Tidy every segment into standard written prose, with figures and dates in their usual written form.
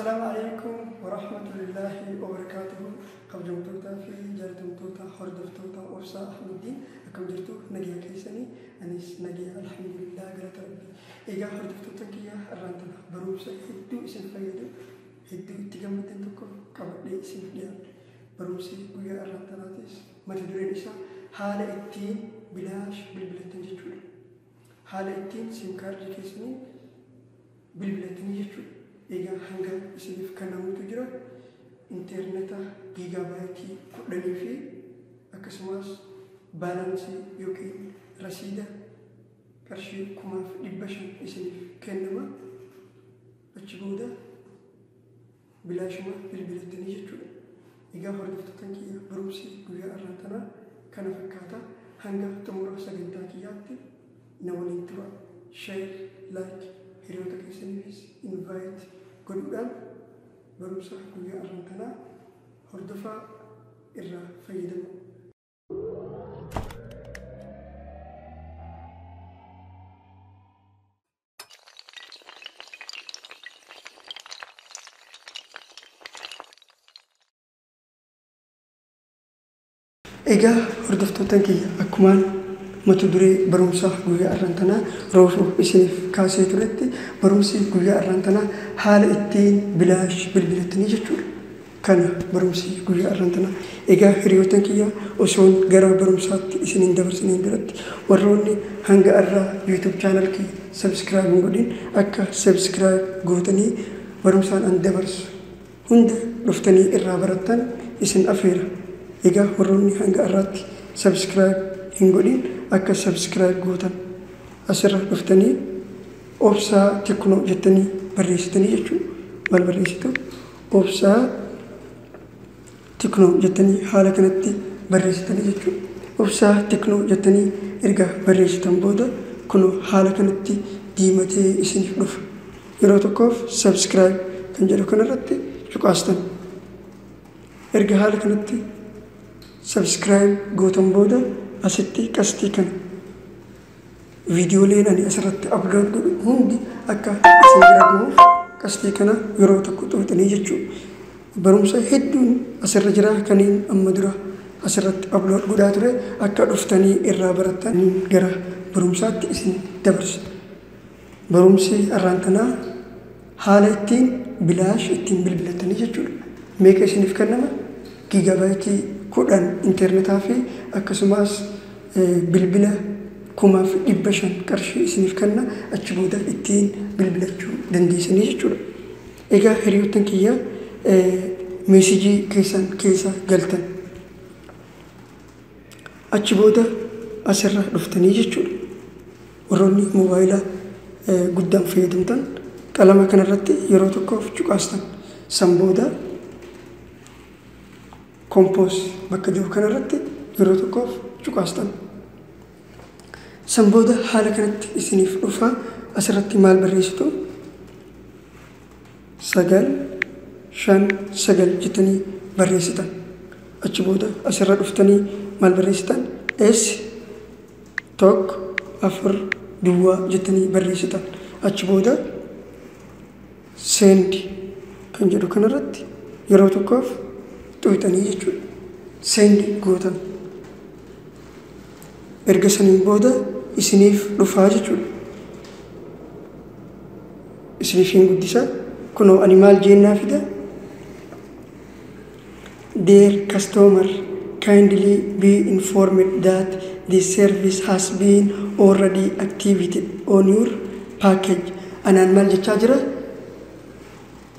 Assalaamu alaikum warahmatullaahi wabarakaatuhu. Kabajamtootaa fi jaalatamtoota hordoftoota Obsaa Ahmeddiin, akkam jirtu? Nagaa keessanii? Anis nagaa, alhamdulillah, galata Rabbi. Egaa hordoftoota kiyya, irraan tana barumsa hedduu isin fayyadu, hedduu itti gammaddan tokko qabadhee isin dhiyaadhe. Barumsi guyyaa irraan tanaatis mata dureen isaa haala ittiin bilaash bilbilattan jechuudha. Haala ittiin SIM kaardii keessanii bilbilattanii jechuudha. Egaa hanga isiniif kennamutu jira. Intarneeta giigaabaaytii 10 fi akkasumas baalaansii yookiin rasiida qarshii 1500 isiniif kennama. Achi booda bilaashuma bilbilattanii jechuudha. Egaa hordoftoota kiyya, barumsi guyyaa irraan tanaa kana fakkaata. Hanga xumura sagantaa kiyyaatti na waliin tura. Share, like, hiriyoota keessaniifis invite godhuudhaan barumsa guyyaa irraan tanaa hordofaa, irraa fayyadamu. Egaa hordoftoota kiyya, akkumaan mata duree barumsa guyyaa irraan tanaa roofuu isiniif kaasee turetti, barumsi guyyaa irraan tanaa haala ittiin bilaash bilbilattanii jechuudha. Kana barumsi guyyaa irraan tanaa. Egaa hiriyoota kiyya, osoon gara barumsaatti isiniin dabarsiniin duratti, warroonni hanga irraa YouTube channel kiyya subscribe hin godhin akka subscribe gootanii barumsaan an dabarsu hunda dhuftanii irraa barattan isin afeera. Egaa warroonni hanga irraatti subscribe hin godhin akka subscribe gootan, asirra dhuftanii Obsaa Teknoo jettanii barreessitanii jechuudha. Maal barreessitu? Obsaa Teknoo jettanii haala kanatti barreessitanii jechuudha. Obsaa Teknoo jettanii erga barreessitan booda kunoo haala kanatti diimatee isiniif dhufa. Yeroo tokkoof subscribe kan jedhu kanarratti cuqaastan. Erga haala kanatti subscribe gootan booda asitti qastii kana, viidiyooleen ani asirratti upload godhu hundi akka isin bira gahuuf qastii kana yeroo tokko xuuxanii jechuudha. Barumsa hedduun asirra jira, kanneen amma dura asirratti upload godhaa ture akka dhuftanii irraa barattan gara barumsaatti isin dabarsa. Barumsi irraan tanaa haala ittiin bilaash ittiin bilbilatanii jechuudha. Meeqa isiniif kennama? Giigabaayitii 10 intarneetaa fi akkasumas bilbila 1500 qarshii isiniif kenna, achi booda ittiin bilbilachuu dandeessanii jechuudha. Egaa hiriyoottan kiyya, meesijii keessan keessa galtan. Achi booda asirra dhuftanii jechuudha. Warroonni moobaayila guddaan fayyadamtan qalama kanarratti yeroo tokkoof cuqaastan. San booda compose bakka jiru kanarratti yeroo tokkoof cuqaastan. San booda haala kanatti isiniif dhufa. Asirratti maal barreessitu? 959 jettanii barreessitan. Achi booda asirra dhuftanii maal barreessitan? S 1 4 duwwaa jettanii barreessitan. Achi booda send kan jedhu kanarratti yeroo tokkoof xuuxanii jechuudha. Send gootan. Erga saniin booda isiniif dhufaa jechuudha. Isiniif hin guddisa. Kunoo ani maal jennaa fida? "Dear customer, kindly be informed that this service has been already activated on your package." Anaan maal jechaa jira?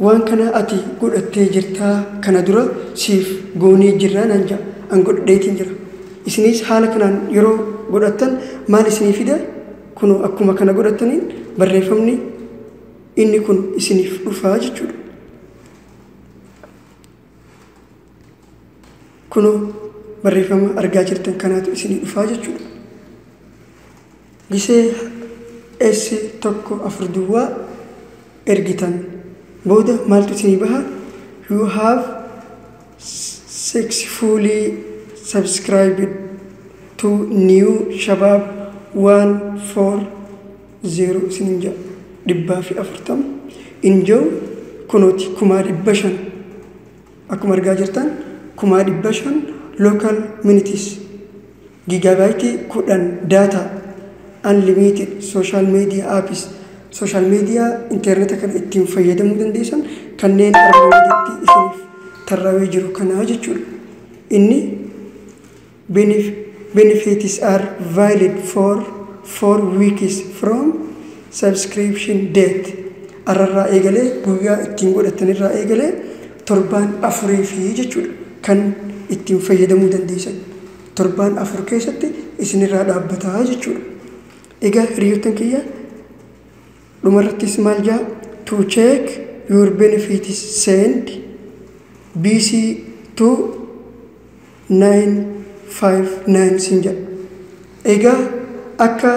Waan kana ati godhattee jirtaa, kana dura siif goonee jirraa naan jedha. An godhadheetiin jira. Isinis haala kanaan yeroo godhattan maal isinii fida? Kunoo akkuma kana godhattaniin barreeffamni inni kun isiniif dhufaa jechuudha. Kunoo barreeffama argaa jirtan kanaatu isinii dhufaa jechuudha. Gisee S 1 4 duwwaa ergitan booda maaltu isinii baha? "You have successfully subscribed to new Shabab 140" isiniin jedha. 140. Enjoy Kunooti 500,000 akkuma argaa jirtan 500,000 local minutes, gigabyte 10 data, unlimited social media apps, social media internet kana ittiin fayyadamuu dandeessan kanneen armaan gaditti isiniif tarraa'ee jiru kanaa jechuudha. Inni benefits are valid for 4 weeks from subscription date. Arrarraa eegalee guyyaa ittiin godhatanirraa eegalee torbaan 4 fi jechuudha kan ittiin fayyadamuu dandeessan. Torbaan 4 keessatti isinirraa dhaabbataa jechuudha. Egaa hiriyoottan kiyya dhumarrattis maal jaa to check your benefits send BC to 959 sin jedha. Egaa akka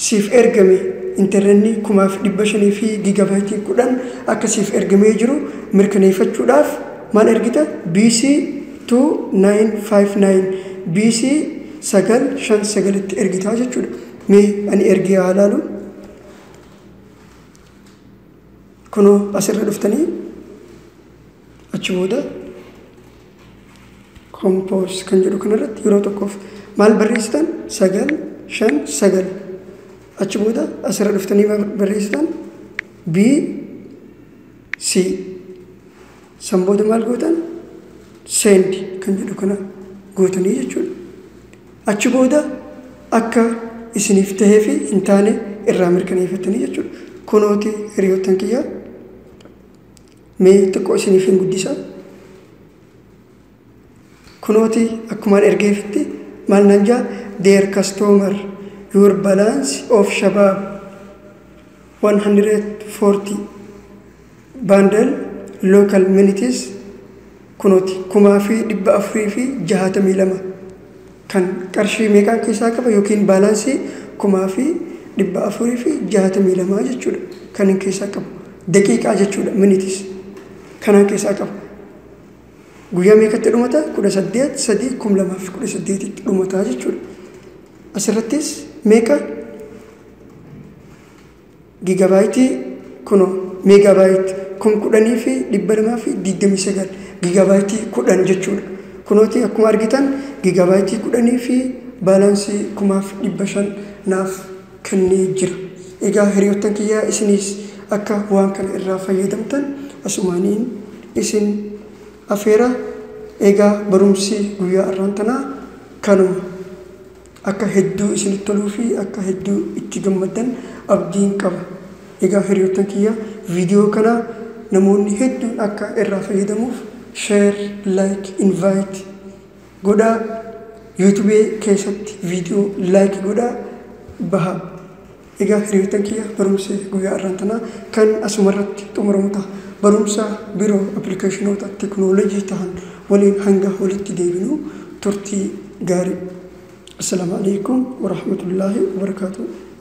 siif ergame intarneetni 5,500 fi gigabyte 10 akka siif ergamee jiru mirkaneeffachuudhaaf maal ergita? BC 2959 BC 959 tti ergitaa jechuudha. Mee ani ergee haa ilaalu. Kunoo asirra dhuftanii achi booda compose kan jedhu kanarratti yeroo tokkoof maal barreessitan 959 achi booda asirra dhuftanii barreessitan B C san booda maal gootan send kan jedhu kana gootanii jechuudha. Achi booda akka isiniif tahee fi hin taane irraa mirkaneeffatanii jechuudha. Kunooti hiriyoottan kiyya mee xiqqoo isiniif hin guddisa. Kunooti akkumaan ergeefitti maal naan jaa dear customer your balance of Shabab 140 bundle local minutes kunooti 4,462 kan qarshii meeqaan keessaa qaba yookiin baalaansii 4,462 jechuudha kan hin keessaa qabu daqiiqaa jechuudha minitis kanaan keessaa qaba. Guyyaa meeqatti dhumata? 18/3/2018 dhumataa jechuudha. Asirrattis meeqa gigabyte kunoo megabyte 10,229 gigabyte 10 jechuudha. Kunooti akkuma argitan gigabyte 10 fi baalaansii 5,500 naaf kennee jira. Egaa hiriyoottan kiyyaa isinis akka waan kana irraa fayyadamtan asumaaniin isin afeera. Egaa barumsi guyyaa har'aan tanaa kanuma. Akka hedduu isinitti toluu fi akka hedduu itti gammaddan abdiin qaba. Egaa hiriyoottan kiyya viidiyoo kana namoonni hedduun akka irraa fayyadamuuf share, like, invite godhaa. YouTube keessatti viidiyoo like godhaa baha. Egaa hiriyoottan kiyya barumsi guyyaa har'aan tanaa kan asumarratti xumuramu ta'a. Barumsa biroo appilikeeshinoota teekinooloojii ta'an waliin hanga walitti deebinu turtii gaarii. Assalaamu alaikum warahmatullaahi wabarakaatuh.